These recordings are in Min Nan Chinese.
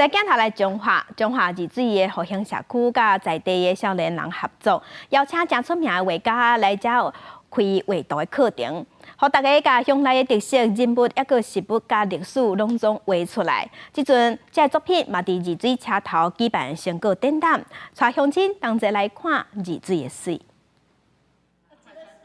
再鏡頭來彰化，彰化二水的復興社區佮在地的少年人合作，邀請誠出名的畫家來遮開畫圖的課程，予大家共鄉內的特色人物、抑閣食物佮歷史攏總畫出來。這陣這个作品嘛佇二水車頭舉辦成果展覽，帶鄉親同齊來看二水的媠。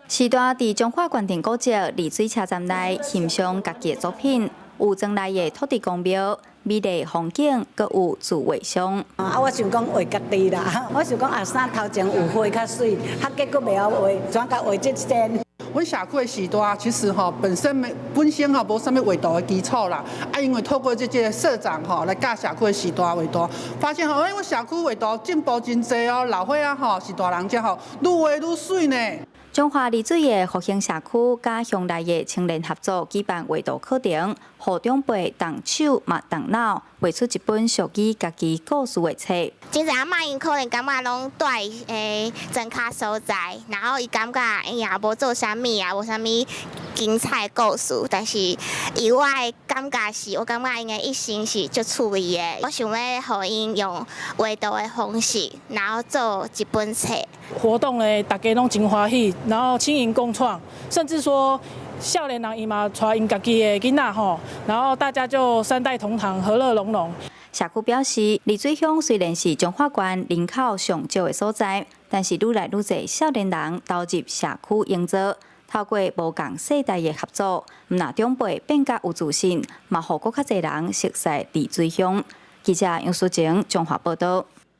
時代佇彰化關定古蹟二水車站內欣賞家己的作品，有莊內的土地公廟、美麗風景，閣有自畫像。啊，我想講畫家己啦，我想講啊，衫頭前有花較媠，啊，結果袂曉畫，轉共畫這件。阮社區的序大其實吼本身沒本身吼無啥物畫圖的基礎啦，啊，因為透過這個社長吼來教社區的序大畫圖，發現吼，哎，阮社區畫圖進步真濟哦，老歲仔吼是大人遮吼愈畫愈媠呢。彰化二水的復興社區佮鄉內的青年合作舉辦畫圖課程，予長輩動手嘛動腦，畫出一本屬於家己故事的冊。真濟阿嬤𪜶可能感覺攏蹛佇莊跤所在，然後伊感覺哎呀無做啥物啊，無啥物精彩故事，但是以我的感覺是，我感覺𪜶的一生是足趣味的。我想欲予𪜶用畫圖的方式，然後做一本冊。活動呢，大家攏真歡喜，然後青銀共創，甚至說少年人伊嘛帶𪜶家己的囡仔吼，然後大家就三代同堂，和樂融融。社區表示，二水鄉雖然是彰化縣人口上少的所在，但是愈來愈濟少年人投入社區營造，透過無仝世代的合作，毋但長輩變較有自信，嘛予閣較濟人熟悉二水鄉。記者楊淑晴彰化報道。